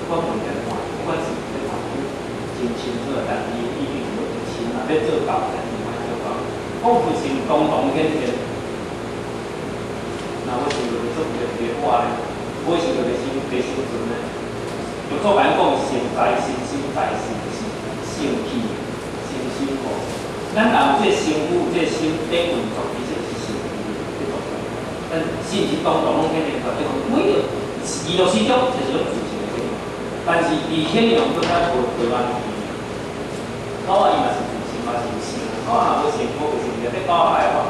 法門來看，不管是咧看真清楚，但是伊已經有心啊，欲做到，但是莫做到。講佛性當當顯現，若無想著做袂袂活咧，無想著袂生袂生存咧。就做咱講心在心，心在心是性氣，心心無。咱人有這個身軀，有這個心在運作，其實是性氣在作用。但是毋是當當攏顯現出來？就講每個娛樂始終就是攏自性的現象，但是佇顯揚閣較無無安尼。狗仔伊嘛是自性，嘛是有性。狗仔若無性，無個性，就變狗仔歹話。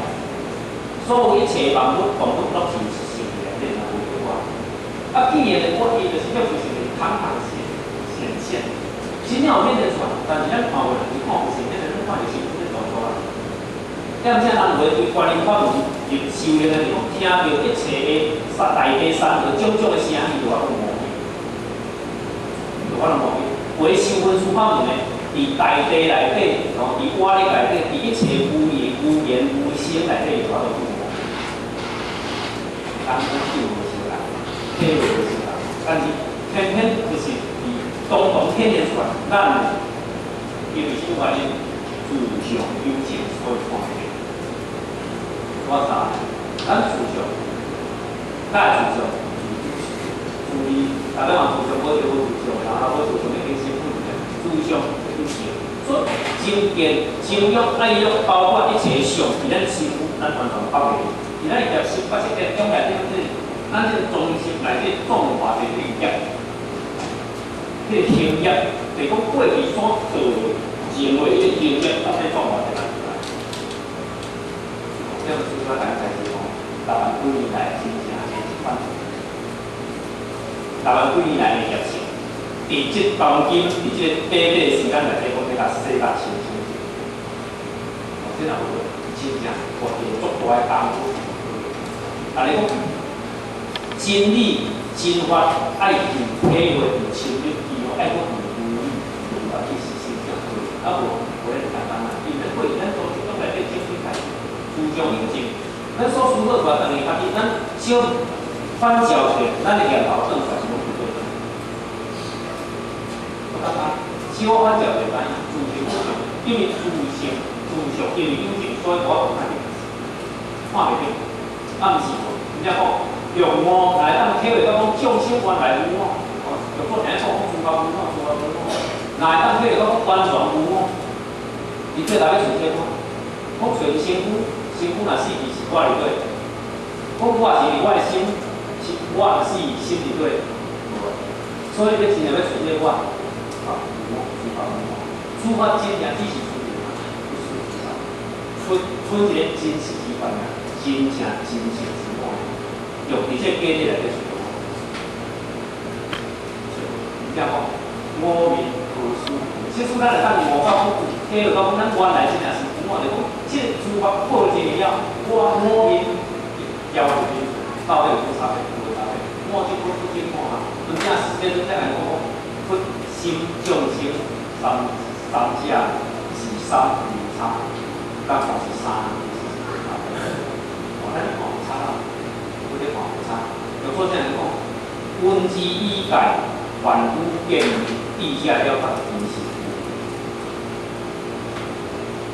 所有一切萬物、動物攏是性內底嘛無對話。啊，既然我伊就是叫自性的坦坦顯顯現，真正有顯現出來，但是咱看無人，伊看有性，咱咱看著身軀咧動作啊。點正人有的對觀音法門入修煉的地方，聽著一切的山大地山河種種的聲音，就法度無去，就法度無去。有的修分數法門的，佇大地內底，吼，佇瓦礫內底，佇一切無形、無言、無聲內底，就法度無。人講手無相共，體會無相共，但是偏偏就是佇當當顯現出來，咱因為什麼原因？自相有情，所以看袂著。我查，咱自相，咱自相，自字，大家嘛自相無就無自相，然後無自相已經身份了，自相有情，所以情見、情欲、愛欲，包括一切相，佇咱身軀，咱完全放袂記。佇咱業十八識的中內底，咱這個中心內底總化這個業，這個行業，就是講過去所做的行為，這個行業到底創偌濟咱出來。這個書我大概是講，6萬幾年來真正的一款，6萬幾年來的業性，佇這當今佇這個短短時間內底，講欲共洗甲清清楚。哦，這若有真正活動足大的功夫。但是講真理真法愛去體會、去深入，伊吼愛閣有有理有法去實施才對。啊無無咧簡單啦，因為咱過去咱當初內底正經開始，自相有情，咱所思考出來，當然家己咱小反照出來，咱的念頭轉出來是攏不對的。我感覺小反照就知影，自性有情，因為自性自相因為有情，所以我無看著，看袂著，啊毋是無，人家講用悟來當體會到講眾生原來無我，哦，就做聽講講諸法無我，諸法無我，來當體會到講完全無我，伊最後欲揣啥物？講揣身軀，身軀若死去是我佇佗，講我是佇我的心，是我若死心佇佗，無。所以欲真正欲揣這個我，啊，無我，諸法無我，諸法真正只是出現，不是出出出一個真實之法爾，真正真實之我，用佇這個假體內底揣我。這樣講，五明何事？其實咱會當悟到講，體會到講，咱原來真正是無我，就講這個諸法破淨了，我五明要求清楚，到底有啥差別？無差別。我這不不經看啊，真正是這種在來講，佛心眾生三三者是三無差，甲看是三是無差別。哦，咱看有差啊，有咧看有差。就做這樣講，聞之以戒，凡夫見智者了達真實。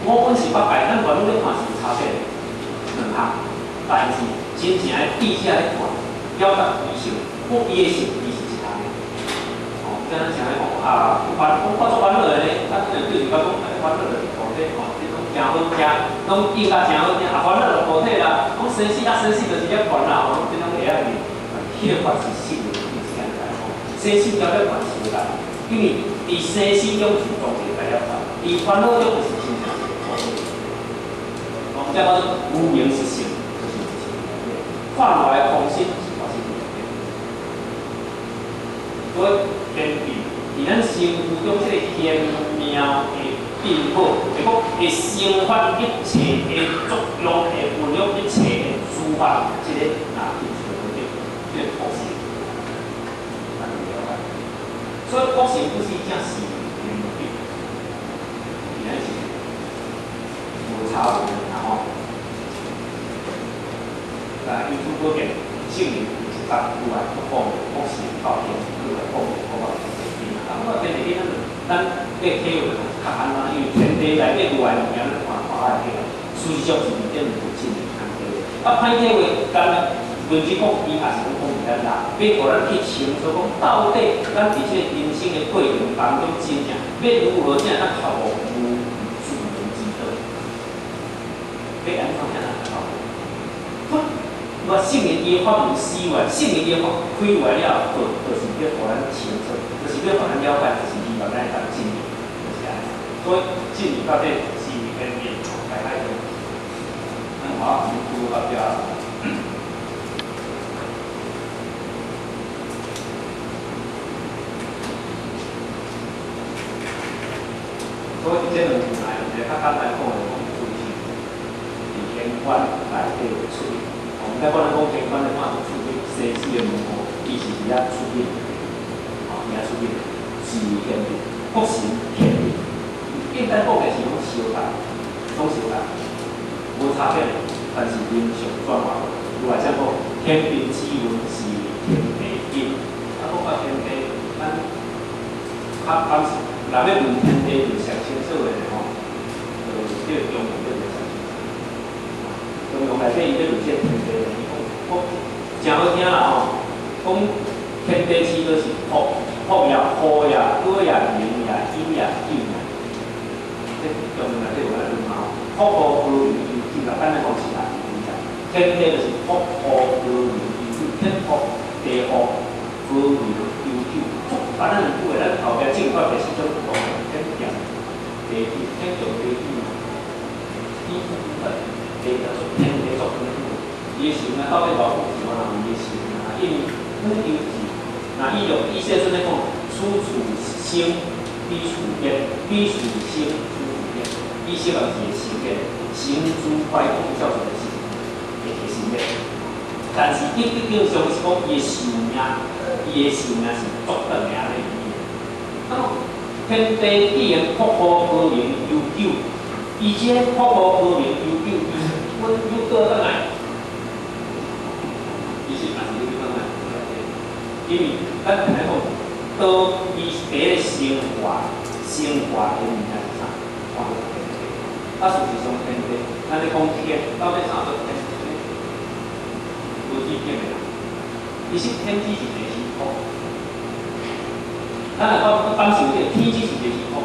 五蘊十八界，咱凡夫咧看是有差別的兩項，但是真正的智者咧看，了達其性，講伊的性，伊是一項的。哦，像咱常咧講啊，煩，講我做煩惱的咧，咱可能對自家講，哎，煩惱就是苦體，哦，這攏誠好聽，攏應甲誠好聽，啊，煩惱就苦體啦，講生死啊，生死就是涅槃啦，吼，攏這種會曉念。彼個法是實的，是安尼講，生死了涅槃是無共，因為佇生死中是當一個大涅槃，佇煩惱中就是真正一個苦體。哦，這叫做無明是性，就是看來空性是發生的。所以天地佇咱身軀中這個玄妙的變化，就講會生發一切的作用，會運用一切的諸法，這個哪就是這個佛性，咱就了解。所以佛性不是正是的目的，伊咱是無差無然後，來由此可見，聖人一節有來講佛性到天，有來講佛法。要體會較簡單，因為天地內底有愛物件，咱看看會起來。事實上是伫頂有真的空體會。啊，歹體會，干文字講伊也是講講伫咱人，欲予咱去清楚講，到底咱佇這個人生的過程當中，真正欲如何才會當學悟無自能之道？欲按怎才能學悟？我聖人伊發明思維，聖人伊發開話了後，就是欲予咱清楚，就是欲予咱了解，就是希望咱會當進入，就是按呢。所以進入到底是天變，大概就，咱好，先拄到遮。所以這兩句內容，較簡單講的講，就是佇天觀內底出入。毋知講咱講天觀的看出入生死的門戶，伊是佇遐出入，吼，佇遐出入，是天變，福神天變。簡單講的是攏相仝，攏相仝，無差別的，但是形象轉化。有來才講，天變之運是天地因。啊，講到天地，咱較當時，若欲問天地就上清楚的吼，就這個中庸就上清楚。中庸內底伊咧論這個天地，伊講講誠好聽啦吼，講天地之道是福，福也、禍也、果也、明也、陰也、久也。這中庸內底有安尼論嘛吼，福禍高明悠久啦，簡單講是啦，天地就是福禍高明悠久，天福地禍高明悠久。反正兩句話，咱後壁正法第四章講天長地久，天長地久嘛，天地做天地做天久，伊的壽命到底偌久是我人伊的壽命，因為久悠是，若伊用意思陣咧講，此處生，彼處滅，彼處生，此處滅，意思就是會生滅，生諸壞空叫做是會會生滅。但是得得叫上是講伊的壽命，伊的壽命是足長的按呢意思。那麼天地既然福禍高明悠久，伊這個福禍高明悠久，伊阮又倒轉來，其實也是又倒轉來，因為咱聽來講，道伊是第一個生化，生化的物件是啥？看做天地。啊，事實上天地，咱咧講天，到底啥做天？無止境的啦。其實天只是一個時空。咱若講當時有這個天只是一個時空。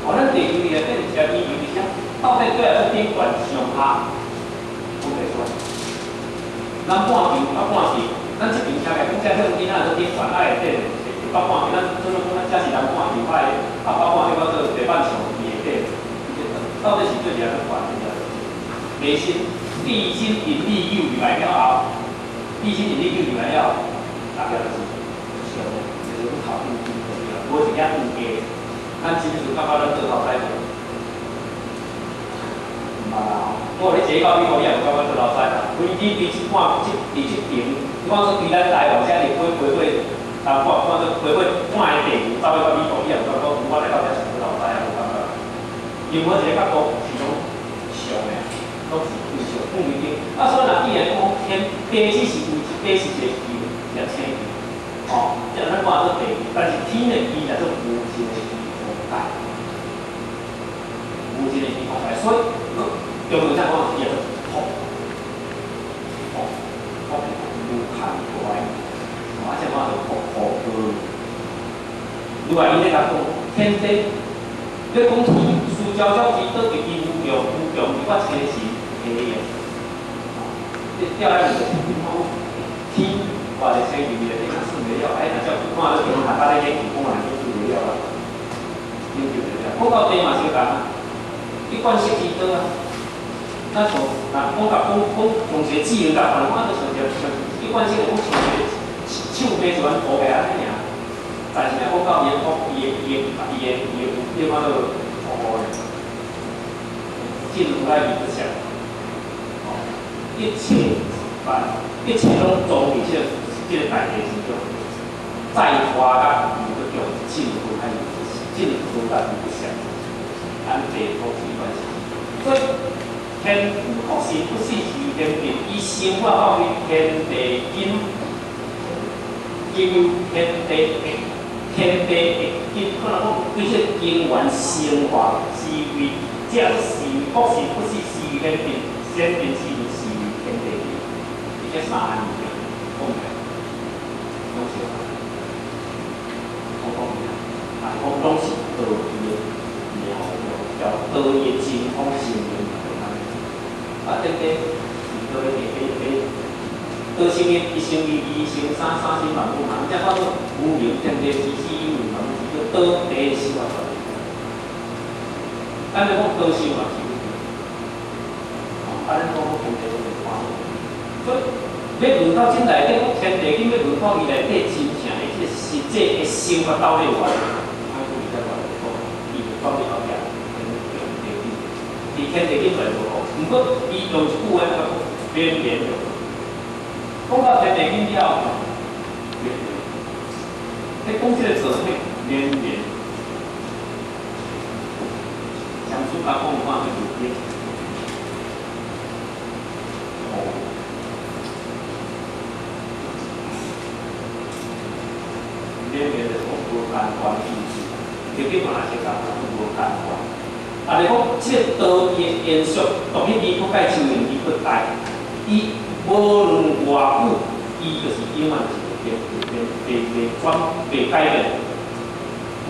哦，咱地球內底是啥宇宙是啥？到底對來說頂懸上下，講袂出來。咱半球到半球，咱這邊車來講，這向天啊，做頂懸愛底北半球，咱做講咱這是南半球，愛啊北半球叫做北半球伊下底，到底是對佇遐做懸的？地心，地心引力又入來了後，地心引力又入來了後，大概就是上的，就是講頭頂頂對啦，無一點有價。咱真就感覺咱倒頭使無？毋捌啦吼！我予你坐到美國，你也無感覺倒頭使啦。飛機飛一半，這佇這爿，你看說對咱台灣遮爾飛飛過南半，看說飛過半個地球，走去到美國，你也無感覺我來到遮是倒頭使啊，無感覺。因為每一個角度是攏上的，攏是對上不一定。啊，所以若既然講天地只是有地是一個球，一個星球，吼，即咱看做地，但是天的伊叫做無盡的虛空界，無盡的虛空界，所以中文上講伊叫做福，福，福無限大，啊，這講做福福高。如果伊咧共講天地，你講天，思悄悄之倒伫伊無窮無窮，伊我清神體用。你吊来就是你看天，偌濟星球內底，咱算袂了，哎，若照看你天下底咧研究，講嘛研究袂了啊，研究袂了。講到地嘛相仝啊，一貫式之道啊。咱從若講甲講講從一個自然角度來看，就像一個像一貫性的講像一個樹皮一款塗起按呢爾。但是若講到伊的福，伊的伊的伊的伊的伊的看做福報咧，進入來伊不想，哦，一切萬一切攏裝佇這個大地之中，再大甲無閣叫進入來伊進入來伊不想，按地土之關係，所以天福神不死是天變，伊生化到為天地因，經由天地的天地的因，可能講對這個根源生活思維，這是國是不是思維顯變，顯變思維思維天地理，而這三項物件講起來，攏相仝，講講起來，啊，講攏是道義的苗叫道義的精通心靈。啊，等等，是道義的道生一，一生二，二生三，三生萬物嘛。這叫做無明天地之始，有萬物是叫道地生活。咱咧講道生嘛是有，啊，咱講講天地拢會看。所以欲問到真內底，講天地經欲問到伊內底真正的這個實際的生活道理有偌濟，愛注意在偌濟講，伊就講佇後壁，天地經，佇天地經內無講，毋過伊用一句話講，連綿就。講到天地經了後，連綿，咧講這個作品連綿，禪師甲講看去有哦，連綿就是講無間斷意思，就基本也是講無間斷。啊，你講這個道義的延續，獨一義不改，秋言義不改，伊。無論偌久，伊就是永遠是袂變、袂變、袂轉、袂改變。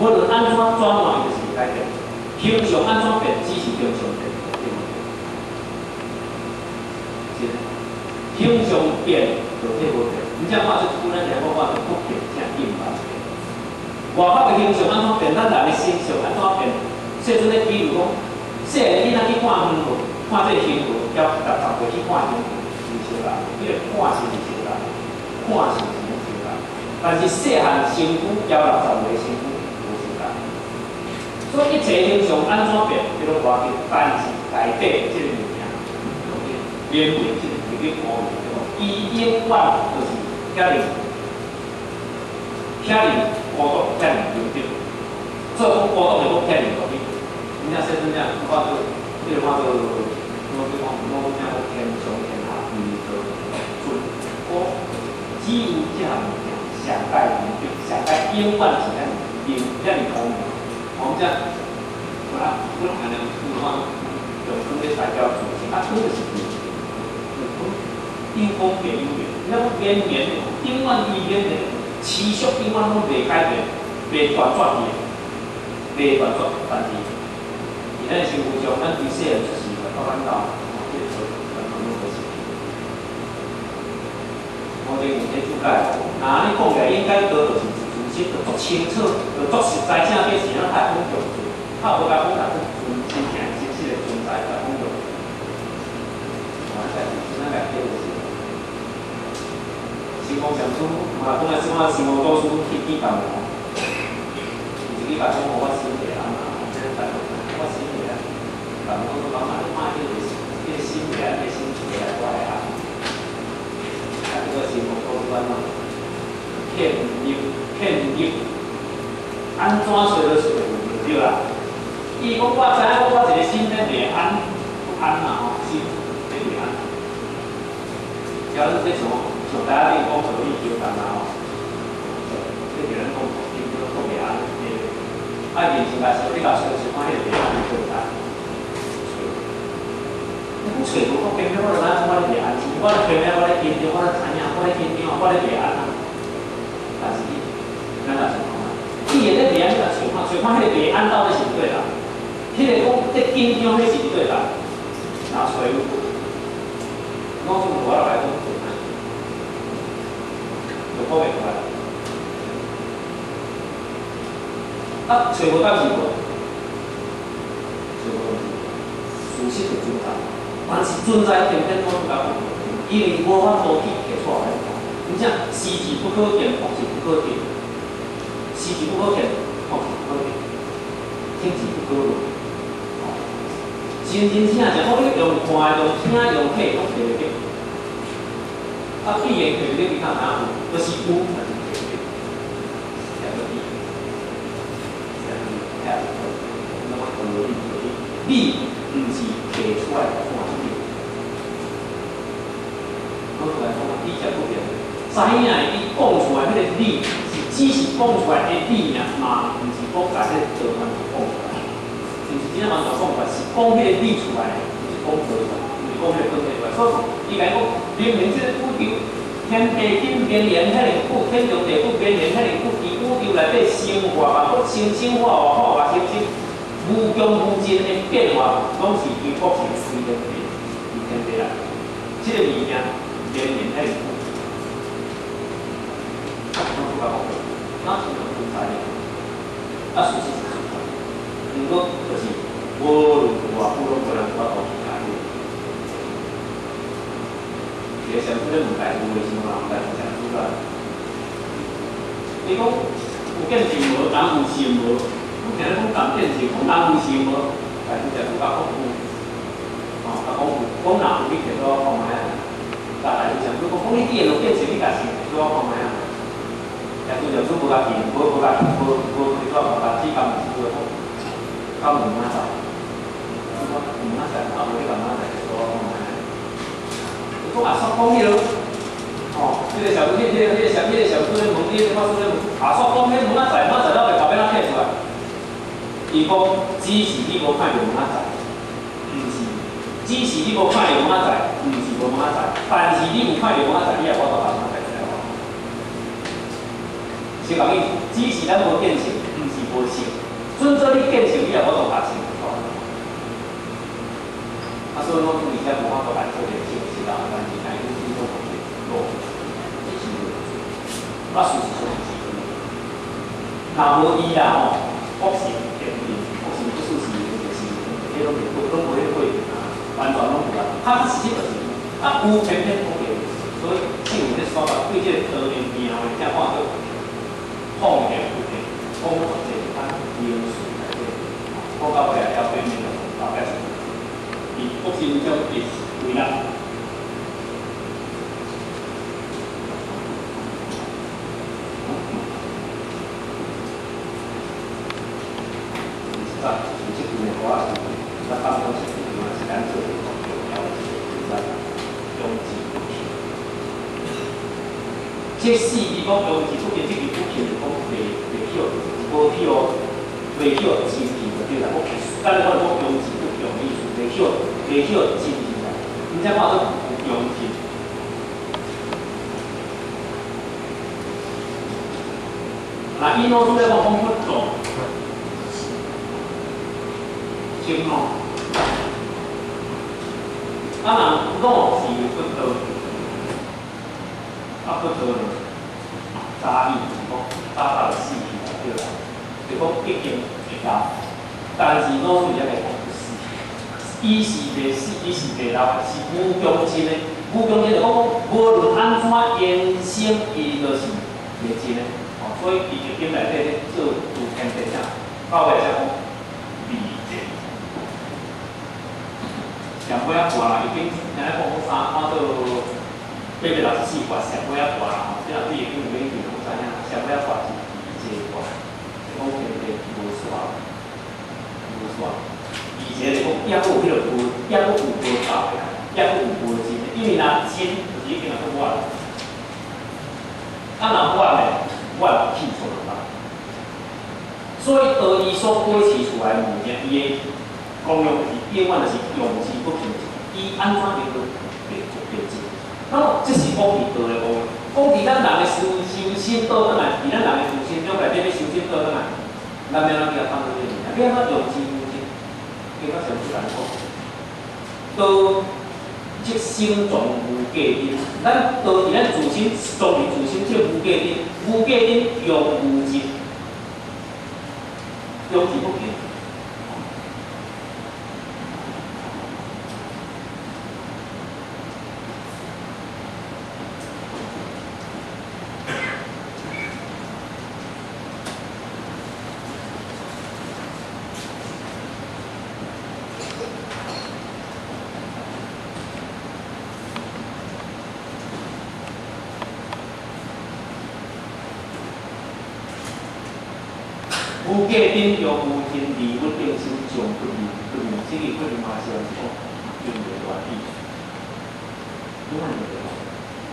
無論按怎轉換，伊就是袂改變。形象按怎變，只是形象變，對無？是。形象變，就體無變。你這看這句，咱聽講話不變，正應萬變。外口的形象按怎變，咱人的形象按怎變？世尊咧比如講，細漢囡仔去看恆河，看這個恆河，交60歲去看恆河。是相仝，彼個看是相仝，看是是相仝，但是細漢身軀交60歲身軀無相仝，所以一切形象按怎變，這攏無要緊，但是內底這個物件，連綿這個特別無明，伊永遠就是遐爾遐爾孤獨，遐爾平靜，做講孤獨就講遐爾獨立。你聽世尊這看做，這個看做，我講我聽講天上天下唯道尊，我只有這項物件上界平靜，上界永遠是咱平遐爾光明。我們這，我啊，我按呢有看用光咧代表自性，啊，光就是光，有光便有明，你講連綿，永遠伊連綿，持續永遠攏袂改變，袂斷絕去，袂斷絕，但是佇咱生活上，咱對細漢出世到咱老，這個做完全攏無是。我這有咧注解，若按呢講起來，應該道就是自身就足清楚，就足實在，正計是咱太講究，較無共講啦，真正真實的存在，較講究。我咱家己，咱家己就是。神光禪師嘛，講來說啊，神光祖師去見別人，有一禮拜講我心袂安嘛，這個大我心袂安，別人講講啊，你看彼個心袂安，彼個心出來我會安。啊，這個神光祖師按怎？騙入騙入，按怎找都找毋著啦。伊講我知影，我一個心咧袂安，不安嘛吼，心咧袂安。假如這像像大家你講道理相共啦吼，這叫咱講心叫做袂安，啊，認真共想，你共想想看，彼個袂安是佗在？你講找無，我偏偏我就知影我咧袂安，是我咧偏偏我咧緊張，我咧知影，我咧緊張，我咧袂安啊。但是，咱來想看，既然咧袂安，你來想看，想看彼個袂安到底是佗啦？彼個講咧緊張，彼是佗啦？若找有，我講無我來講，就講袂出來。啊，找無敢是無？找無是無，事實就存在，但是存在偏偏我拄甲講，因為無法度去提出來。你像時字不可見，福字不可得；時字不可見，福字不可得；聽字不可聞。真真正正，我你用看、用聽、用體，攏提袂著。啊，既然提袂著，你敢知影有？就是有，但是提袂著。聽到你，聽那麼道理就是你毋是提出來看見。我出來講，你才不變。知影伊講出來，彼個理是真只是講出來的理爾，嘛毋是講共這個道完全講出來，毋是真正完全講出來，是講彼個理出來，毋是講道出來，毋是講彼個本體出來。所以講，伊共伊講，明明這個宇宙天地間綿延遐爾久，天長地久綿延遐爾久，佇宇宙內底生化萬物，生生化化，化化生生，無窮無盡的變化，攏是伊國神規天地，規天地來。這個物件綿延遐爾久，攏出來講，哪是有存在的？啊，事實是存在。毋過就是無論偌久，攏無人有法度去解決。一個禪師咧問大師的時陣，大師禪師啦，伊講有見性無？人有性無？阮聽咧講人見性，講人有性無？大師禪師共講有，吼，共講有，講若有你提出我看覓啊？但大師禪師講，講你既然有見性，你共性提出我看覓啊？大師禪師無共提，無無共無無提出來，但只共問一句講，敢有明仔載？伊講有明仔載，啊無你共明仔載提出我看覓啊？講阿叔講彼落，吼，這個小師、這個、這個小、這個小師咧問，這個法師咧問，阿叔講彼明仔載，明仔載了袂甲欲按怎提出來？伊講只是你無看著明仔載，毋是，只是你無看著明仔載，毋是無明仔載，但是你有看著明仔載，你也無法度共明仔載出來。是共意思，只是咱無見性，毋是無性。準做你見性，你也無法度共性出來。啊，所以我講而且無法度來做個證實啦，但是來講始終是落，只是啊，事實上是咁。若無伊啦吼，國神天地，國神不是是就是，彼攏袂過，攏無彼個過程啊，完全攏無啊。較實質就是，啊有偏偏講袂，所以聖人咧說法對這個道的命的，才看做放下不變，講足濟咱名詞內底，講到尾啊，了變面就大概是。伊國神將伊歸納。實這句話是，咱當中這句話是咱做重要的一個用字不窮。這四字講用字不窮，這字不窮就講袂袂曉，無曉袂曉真氣就對啦。咱講講用字不窮的意思，袂曉袂曉真氣啦。毋知看做有用字。那伊老師咧講講不懂。生老，啊若老是不道，啊不道呢，早已就是講早早就死去啦，對啦，就講已經會老，但是老師也袂講不死，伊是袂死，伊是袂老的，是無窮盡的，無窮盡就講無論按怎延伸，伊就是袂盡的，哦，所以伊易經內底咧做諸天地啥，到尾才講。上尾仔跋啦，已經聽咧講講三看到864卦，上尾仔跋啦吼，這若對易經有研究，攏知影，上尾仔跋是二節卦，是講天地無煞，無煞。二節就講抑閣有彼個無，抑閣有無夠的，抑閣有無盡的，因為若盡就是已經若閣完，啊若完咧，完去出來。所以道伊所解釋出來的物件，伊的功用是永遠就是用之不窮，伊按怎用都袂袂盡。那麼這是講佇道的功用，講佇咱人的修修身倒轉來，佇咱人的自身中內底欲修身倒轉來，咱欲按怎去共探討這個物件？欲按怎用之無盡？欲按怎上出來講？道即生藏無價因，咱道佇咱自身藏佇自身這個無價因，無價因用無盡，用之不窮。無價頂用無盡，離穩定心上不離不離，這個不離嘛是講用袂完意思，永遠用袂完。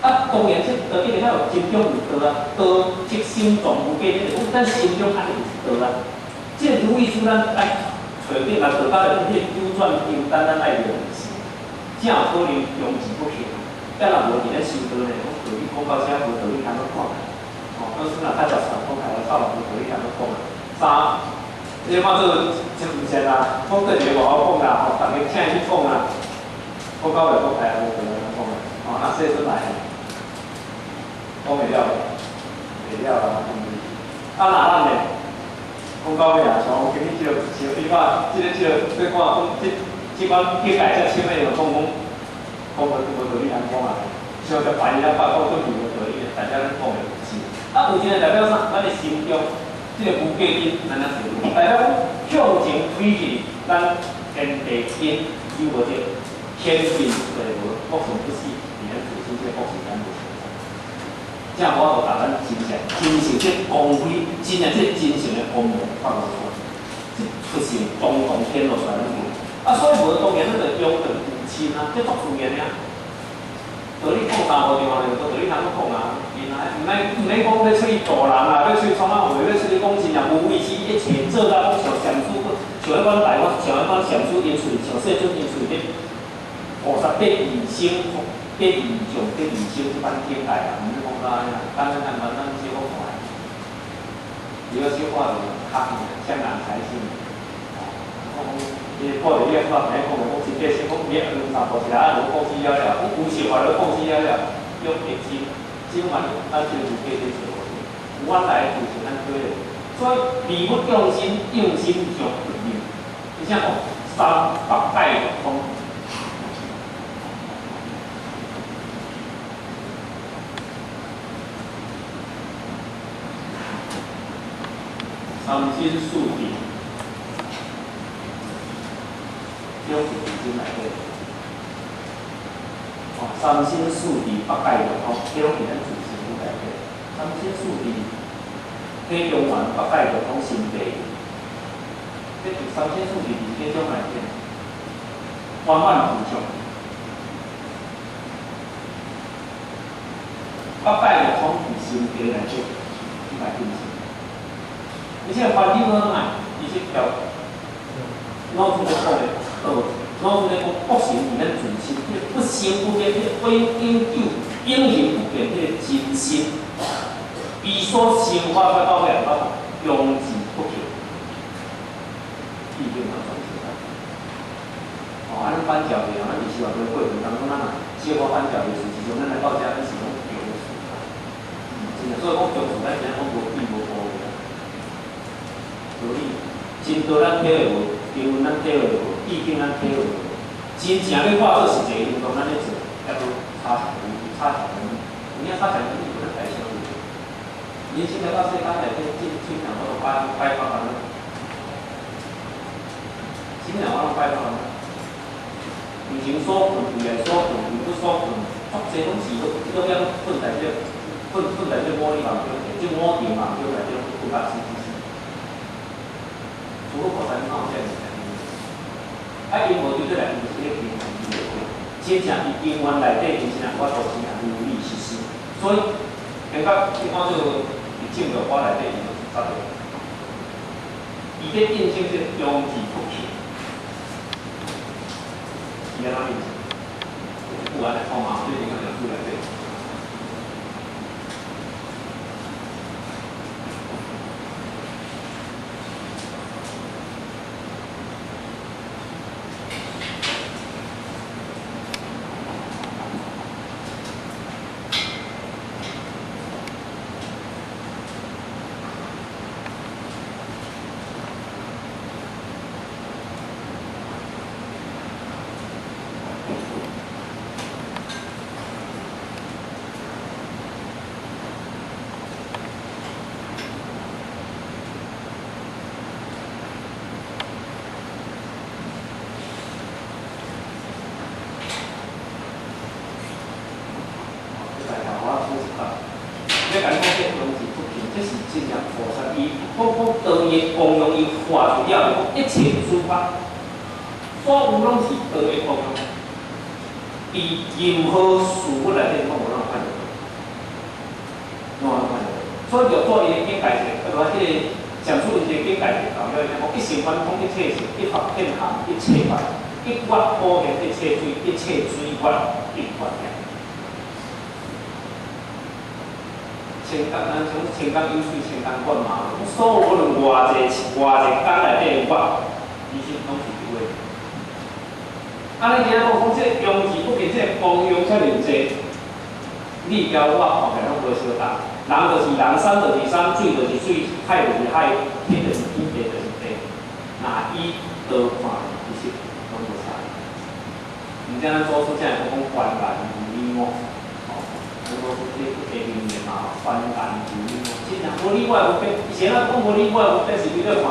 啊，啊，當然這道一定要有心中有道啊，道即心藏無假，就是講咱心中安尼就是道啊。這個如意珠咱愛揣頂啊，道家內底彼個九轉經單咱愛認識，才有可能永志不去。啊，若無佇咧修道呢，講道理講到遮無道理通去講啊。哦，老師若較食傳統，來走無道理通去講啊。三，你看這個真毋是啦，講這個無好講啦，吼，逐家請伊去講啦，講到尾講哎呀，無道理通講啦。哦，那世尊來。講袂了，袂了啦，啊，若咱呢？講到尾啊，像我今日這個像你看，這個，你看講這這款境界遮深的，就講講講無無道理通講啊。像只白了白講都是無道理的，大家攏講的是。啊，有一個代表啥？咱的心中這個無價根，咱也是代表講向前推進，咱天地間有無這天變就是無，福生不死，佇咱自身這個福生咱無存在。這樣我就甲咱真正真正這光輝，真正這真正的光芒發露出來，這出現咚咚顯露出來。啊，所以無當然咱就用著有親啊，這足自然的啊。道理講三步電話就無道理通去講啊，毋免講欲出去度人啊，欲出去創啊貨，欲出去講真正無畏施一切做到講像禪師，像彼款大法，像彼款禪師𪜶喙，像世尊𪜶喙咧，菩薩得異生，得異相，得異生這款境界啊，毋免講到按呢，簡簡單單咱小可看。如果小可就較江南才尽。哦，講伊看著你啊，看知影講的講真假，先講你兩三步一下，啊，無講死了了，講有實話都講死了了，用易經，只嘛咱這個無價真找無原來就是咱對的，所以利物用心，用心上不利。而且講三八界六通。三心四智，這種是易經內底。哦，三心四智八界六通，這攏是咱自身內底。三心四智，體中元八界六通心地，這是三心四智伫體中內底，圓滿具足。八界六通伫心地內底，去來印證。而且烦恼好卖，伊这条老子咧讲的道，老子咧讲不行伫咱自身，这个不生不灭，这个永永久、永恒不变，这个真心，伊所生发出到尾，我永志不去，已经完全出来。哦，按呢反照的啊，咱伫修行过程当中，咱若小可反照的事实上，咱來到遮，咱是攏中事啊。真正，所以講中事，咱真正講無比無無的。道理，真道咱體會無，經文咱體會無，意境咱體會無，真正欲化做實際行動，咱咧做，抑閣差一步，差一步，有影差一步，伊無咧台上。人生來到世間內底，這喙人我都擺擺脫啊！啥物人我攏擺脫啊！有情所困，為愛所困，為物所困，足濟攏是攏遐困在這，困在這五蘊網中，這五蘊網中內底，困甲死死死。除了菩薩，你哪有這物件？啊，因無對這內面是咧經真正佇經願內底，真正我都真正如理實施。所以，感覺你看這個佇正道法內底，伊就是十個，伊咧印證這永志不去，是按怎印證？有按呢講嘛，這應該就書內底。伊光荣伊化出了一切诸法，所有攏是道的光荣。伫任何事物內底，攏無咱看著。所以六祖伊的境界是，啊無彼个禪師伊的境界是到了，講一心貫通一切性，一法遍含一切法，一月普現一切水，一切水月一月亮。千江咱講千江有水千江月嘛，所有無論偌濟偌濟江內底的月，其實攏是有的。啊，你今仔講講這個用字不見這個功用遮爾濟，你交我看起來攏無相同。人就是人，山就是山，水就是水，海就是海，天就是天，地就是地。若以道看，其實攏無差。毋知咱祖師才會講講觀願如你我，吼，咱祖師這個名言嘛，觀願如你我，真正無你我無變，以前咱講無你我無變是為咧看，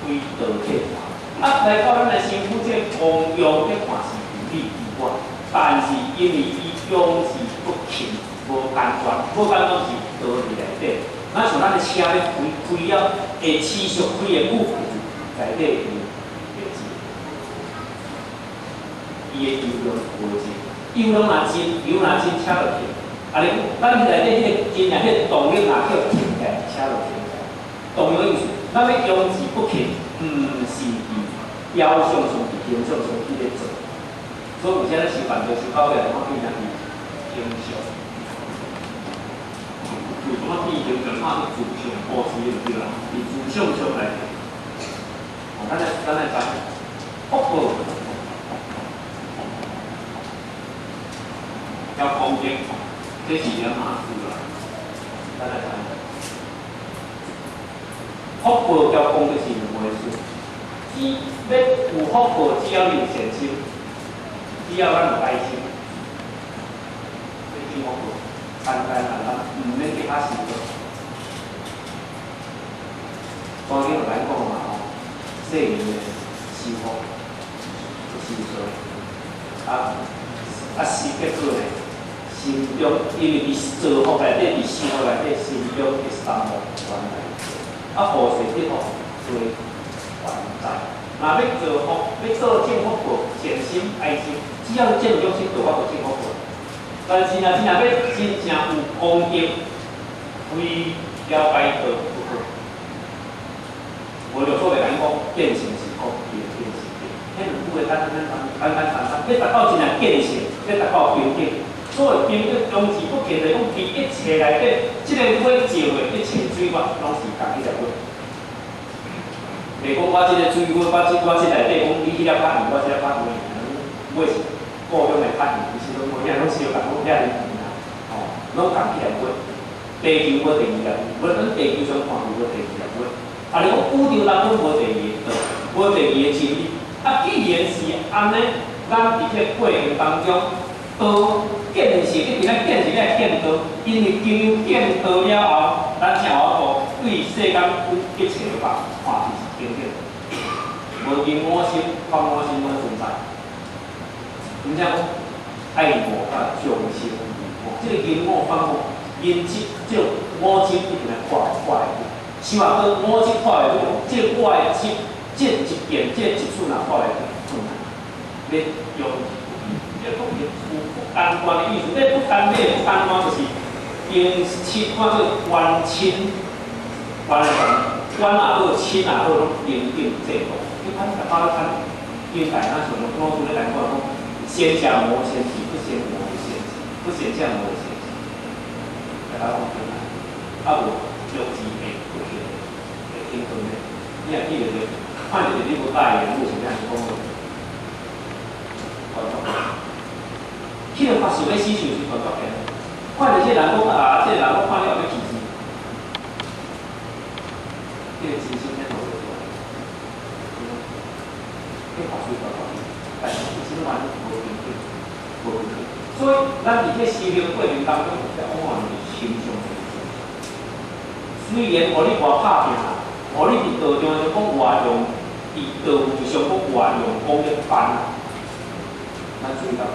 歸道去看。啊，來到咱的身軀這個功用咧看是有你有我，但是因為伊用是不勤，無甘願，無甘願是道理內底。咱像咱的車咧開開了，會持續開的久，內底伊會止，伊的油量無盡，油量若盡，油若盡，車就停。啊，你咱內底彼個真正彼個動力若叫停起來，車就停起來。動力意思，咱欲用字不勤，毋是佇表象上、佇形象上去咧做。所以有啥咱修辦道修到尾，我變成佇形象。為什麼變形象？看做自相布施就對啦，佇自相上來。哦，咱來知福報要功德，這是兩碼事啦。咱來知。福報交功德是兩回事。只欲有福報，只要你有善心，只要咱有愛心，欲得福報，簡簡單單，毋免去較辛苦。當然有來講嘛吼，世人的修福、修道，啊啊，是結果呢，心中因為佇造福內底，佇修福內底，心中的三無原來，啊，後世得福做還債。若欲造福，欲做正福報，善心、愛心，只要正用心做，我就正福報。但是若真正欲真正有功德，非了解道不可。無就所謂咱講見性是福，伊會見是見。彼兩句話簡簡單簡簡單單，欲達到真正見性，欲達到平等。所謂平等，用字不勤，就講佇一切內底，這個火照的一切水我，攏是仝彼粒火。袂講我這個水我，我這內底講你彼粒較圓，我這粒較圓，我是故鄉的較圓，其實攏無遐，攏相仝，攏遐爾圓啊，吼，攏仝彼粒火。地球無第二粒，無咱地球上看無第二粒火。啊，你講宇宙當中無第二個道，無第二個真理。啊，既然是按呢，咱佇這個過程當中，道見性，一直咱見性愛見道，因為經由見道了後，咱才有法度對世間一切法看是平等，無因我心、法我心攏存在。毋知講愛我佮眾生，這個因我法我，因執這個我執一定來破破會去。想啊，閣我執破會去，這個我的執，這一件、這一處若破會去，困難。欲用，這講是有不甘願的意思。這不甘，這不甘願就是用親，看做冤親，冤的冤也好，親也好，攏平等制度。你看，大家看，應該咱像老師咧來講講，先食魔先死，不先魔不先死，不先食魔先死。大家講對啦，啊無用字會不行，會聽懂咧。你若記得著，看著你無介意的，你是按怎講的？彼個發想欲死，是毋是大作嘅？看著這個人講啊，這個人我看了欲氣死，彼個真心咧無出來，彼法師大作，但是這款無平等，無平等。所以，咱佇這修行過程當中，往往是形象的。雖然予你偌拍拚，予你佇道場上講偌用，佇道位上講偌用功咧辦，咱注意到，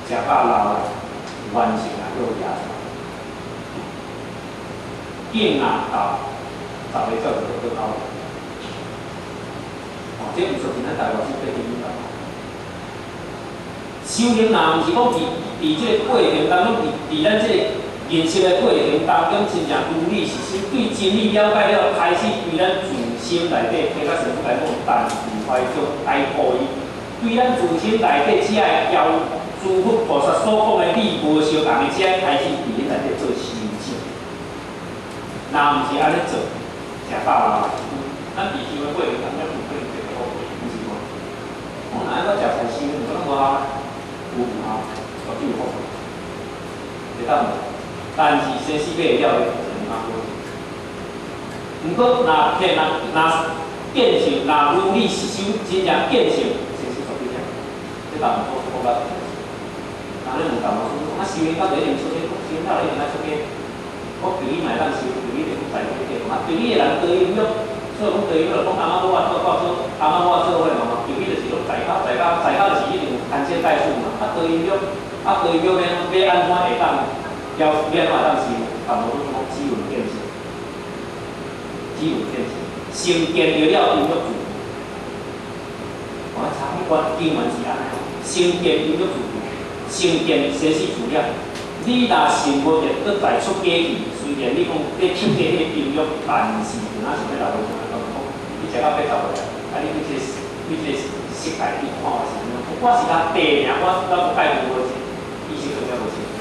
食飽老完成啊，叫野出來，見啊到，10個走就倒到。哦，這毋是咱台灣是八點五百。修行若毋是講佇這個過程當中，佇咱這個認識的過程當中，真正如理實修，對真理了解了，開始對咱自心內底，聽甲師父來講，但自懷中解破伊，對咱自心內底這个教諸佛菩薩所講的理無相仝的，這開始佇彼內底做修正。若毋是按呢做，食飽啦。咱佇修的過程當中，有可能這個好，毋是無？我若按我食菜修，毋過攏無效，有有效，絕對有好。會當無？但是生死買會了的，就毋通好。毋過，若騙若若見性，若如理實修，真正見性，生死絕對了。這當然好好甲。人咧問淡薄說，啊，修行到底一定出家，修行到底一定愛出家。我朋友嘛會當修，朋友就講在家的啊，朋友的人多音樂，所以講多音樂，講翁仔某仔做做翁仔某仔做伙嘛，朋友就是攏在家，在家，在家就是一定有牽線帶束嘛。啊，多音樂，啊，多音樂欲按怎會當？要欲按怎會當修？淡薄仔講只有見性，只有見性，先見著了音樂自。我查彼關經文是按呢，先見音樂自，先見生死自了。你若想無著閣再出家去，雖然你講你出家彼個音樂，但是有哪是欲留落來講，你食到80歲啊，你對這個世界你看法是按怎？我是較低爾，我無介無意識更加無清楚，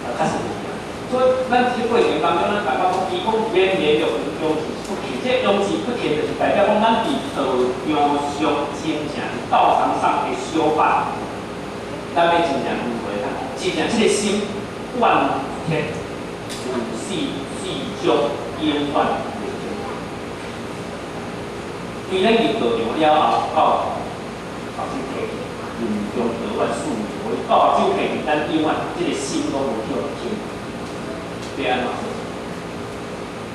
啊，確實是啊。所以咱這個過程當中，咱感覺講，伊講綿綿欲斷，永志不停。這永志不停，就是代表講咱佇道場上真正道場上的修法，咱欲真正輪迴，真正這個心貫徹自始至終，永遠袂停。對咱入道場了後，到目睭閉去，臨終得願四無量，到目睭閉去，咱永遠這個心攏無叫停。欲按怎做？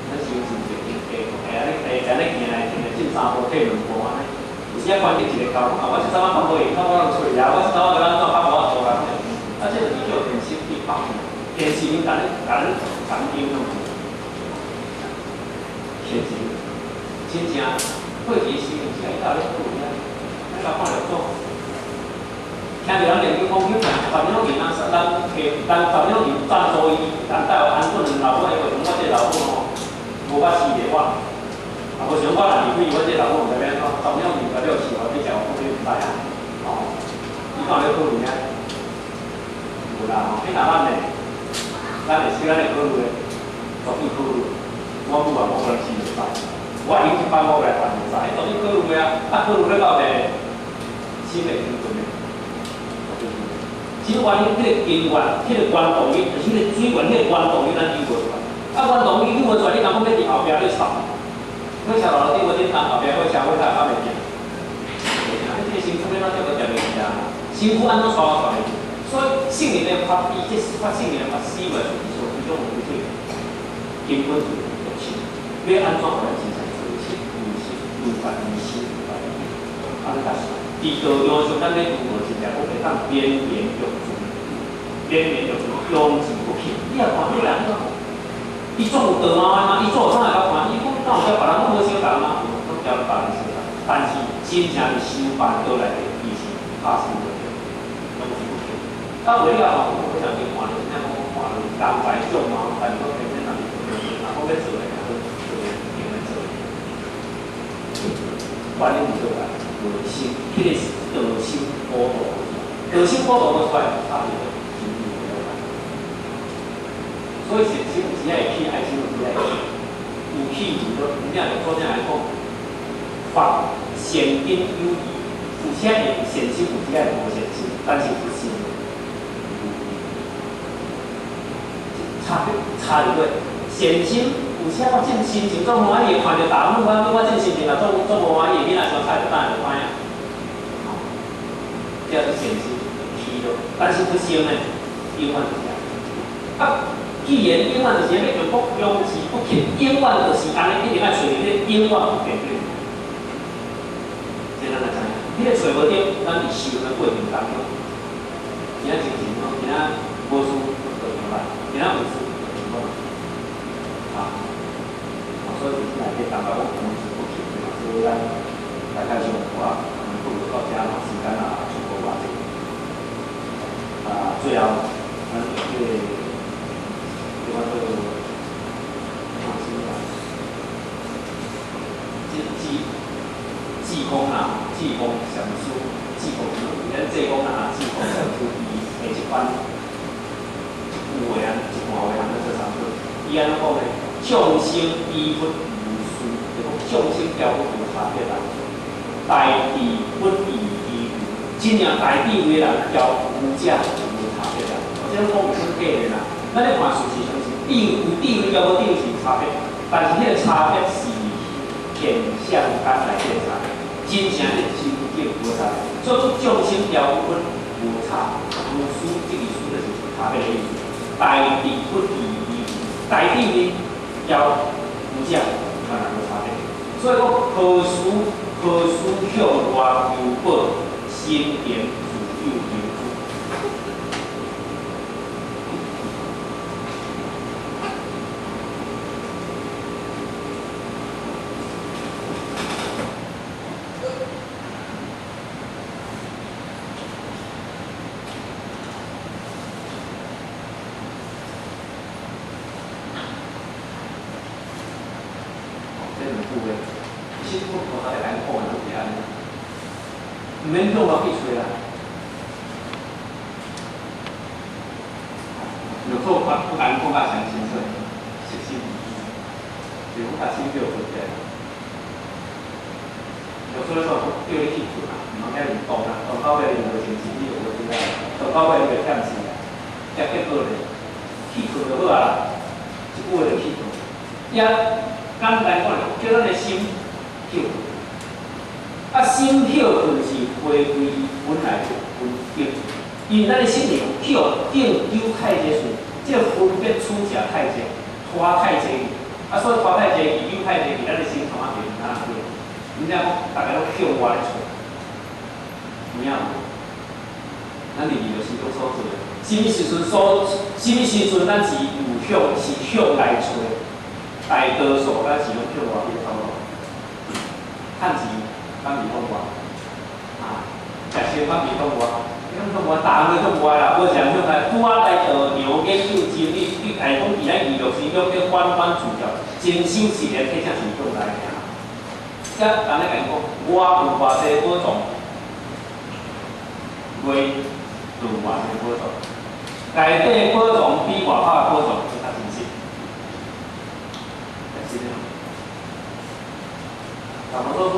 咱修真濟經過，會按呢會按呢行來行來進三步退兩步按呢。有時仔關鍵一個交，啊，我這陣仔較無閒，我攏出去啊，我這陣仔就按怎較無法度啊。啊，這就是叫電視去放，電視恁共恁影響。現實，真正過去時陣是愛到咧考慮啊，咱甲看著做，聽著人念經講經，10年攏人人摕人10年攏贊助伊，人帶我安頓老母的過程，我這個老母吼，無法飼著我，啊無像我若離開，我這個老母毋知欲按怎，十年攏甲了飼我，欲食我講你毋知啊，吼，你敢有咧考慮啊？無啦吼，你若咱呢，咱會識咱會考慮的，絕對考慮。我母啊，我可能飼袂使，我用一擺我來還袂使，絕對考慮的啊，啊考慮了到呢，心會停頓的。只原因，彼個根源，彼個原動力，就是彼個水源，彼個原動力，咱揪無出來。啊，原動力揪無出來，你若講欲佇後壁咧插，火車路頂無頂當，後壁火車火車較袂行。袂行，你這個身軀欲按怎都掂袂去啊？身軀按怎帶都帶袂去。所以聖人的法，伊這發聖人的法，思維就是說，其中有一個根本就是毒性。欲按怎予咱真正做心、如心、如法、如心、如法，按呢才是。佇道場上，咱咧如何真正講會當綿綿欲斷，綿綿欲斷，永志不停。你也看彼人怎，伊總有道貌的嘛，伊做啥會較看？伊講敢有交別人攏無相仝嗎？有，攏交別人相仝。但是真正佇修辦倒來的，伊是拍死無著，永志不停。到尾了後，我想去看咧，真正講看人才相貌，但是講偏偏人若講欲做咧，好，做咧，定咧做。原因是倒來？無心，彼個是道心普度無出來，道心普度無出來，差別就真無了解。所以善心有時會起，愛心有時會起，有起有落，有影就做正來講，法善根有餘，有時會有善心，有時會無善心，但是有善有餘。差別差佇佗，善心有時我正心情足歡喜，看著大人我我正心情若足足無歡喜，囡仔相菜就等下就歹啊。吼，這是善心起落，但是不行呢，永遠就是按呢。啊，既然永遠就是按呢，就講永志不停，永遠就是按呢，一定愛揣著彼永遠不變的。這咱來知影，彼個揣無著，咱佇修的過程當中，今仔精神吼，今仔無事就停來，今仔有事就停落來。啊，所以伫內底感覺講永志不停嘛，所以咱大概上我們不如到遮嘛，時間也出無偌濟。啊，最後咱這個公啦，智公禅师，智公咱济公啦，智公禅师伊的这番一句话啊，一段话啊，咱做参考。伊按怎讲呢？众生依佛无殊，就讲众生交佛无差别啦。大智不异于真正大智慧人交无者无差别啦。我这种讲有真假的啦。咱咧看事实上是智有智慧交无智慧是有差别，但是彼个差别是现象间内底的差别，真正的心境无差别。所以讲众生交佛无差，无殊，这个殊就是差别的意思。大智不异于大智慧交无者，嘛无差别。所以讲何事何事向外求宝，心灵自有明珠。这两句话，其实我菩萨咧讲的拢是按呢，毋免向外去揣啦。六祖法不敢讲甲上清楚，实心，就讲甲心叫困起来。六祖咧说，叫你去困啊，毋通遐尔动啊，动到尾你无精神，你就无精神，动到尾你就忝死啊。结果咧，去困就好啊，一句话就去困。也简单讲，叫咱的心休困。啊，心休困是回归本来的本性，因为咱的心灵休定久太济时，这个分别取舍太济，拖太济去，啊，所以拖太济去，扭太济去，咱的心从啊袂哪对？毋知讲，逐家拢向外咧揣，有影无？咱伫娱乐时中所做的，啥物时阵所，啥物时阵咱是有向是向内揣，大多数咱是拢向外去走路，趁钱敢是向外，啊，食穿敢是向外，你拢向外，逐项拢向外啦，无一项向内。拄仔来道场研究真理，你来讲伫咱娱乐时中咧反反自照，真修实练，彼才是向内尔。遮人咧共伊讲，我有偌济宝藏，外有偌济宝藏，内底宝藏比外口的宝藏阁较真实。真的。大多数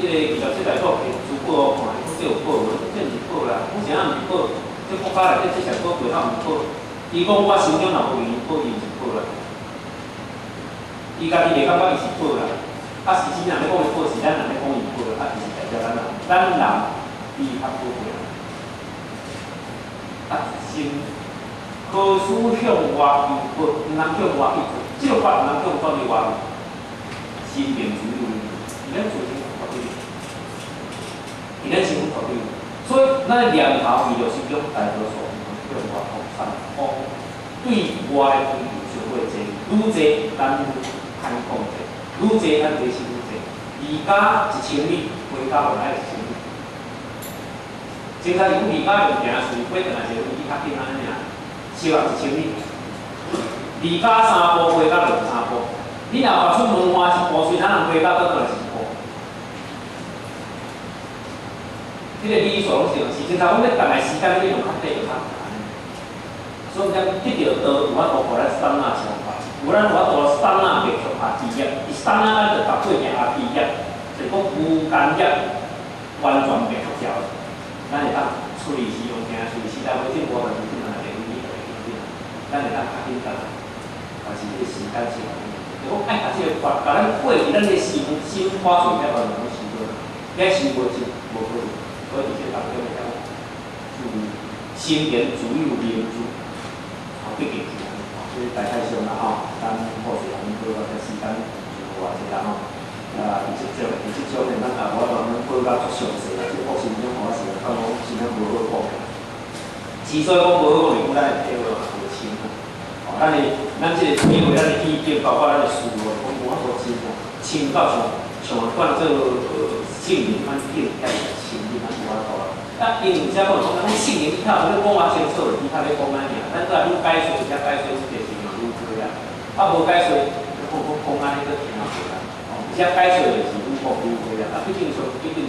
迄个27大宝摕珠宝看，伊讲这有宝无？这毋是宝啦，讲啥毋是宝？这国家内底这些宝贝哪毋是宝？伊讲我心中若无认宝，伊毋是宝啦。伊家己袂感觉伊是宝啦。啊，是真人咧讲伊宝，是咱人咧讲伊宝啦。啊，其实代表咱人，咱人比伊较宝贵。啊，心何事向外求宝？毋通向外去求，这个法毋通向转去外。心灵自有，伫咱自身决定，伫咱身份决定。所以，咱的念头娱乐心中大多数向外扩散，讲对外的追求上过济，愈济咱愈歹控制，愈济咱迷失愈济。离家1000里，回家就爱1000里。正常是讲离家用行随飞转来一个飞机较紧按呢尔，小啊1000里。离家三步，回家就三步。你若跋出门外一步，随咱人回家倒转来一步。这个理数拢是是，正常讲咧，逐个时间你用较短就较难。所以咱得著道有法度予咱刹那超越，有咱有法度刹那灭却阿鼻业，伊刹那咱就达过业阿鼻业，就是讲无间业完全灭却掉。咱会当出离是用行，随时代无进步，但是进来会你就会紧，咱会当较紧转来，但是这个时间是就讲爱共这个法，共咱过去咱的心心花水遐完全拢收倒，遐收无尽，无可能。所以伫这当中会晓自心灵自有明珠，吼，毕竟是按呢，吼，这大概上啦吼，咱后续咱报啊，这时间就无偌济啦吼。啊，伫这种呢，咱也无法度咱报甲足详细啦，这国心中我是感觉讲真正无好讲。之所以讲无好讲，是讲咱的体会嘛无深啦。哦，咱的咱这个体会，咱的意见，包括咱的思路，讲无法度深啦，深到像像款做圣人款境界深入，咱无法度啦。啊，因有遮讲讲，讲圣人伊较无咧讲偌清楚，伊较咧讲安尔。咱阁愈解说，才解说这个是嘛愈多啊。啊，无解说，讲讲讲按呢，阁听无啦。哦，而且解說就是愈講愈多啦，啊，畢竟上已經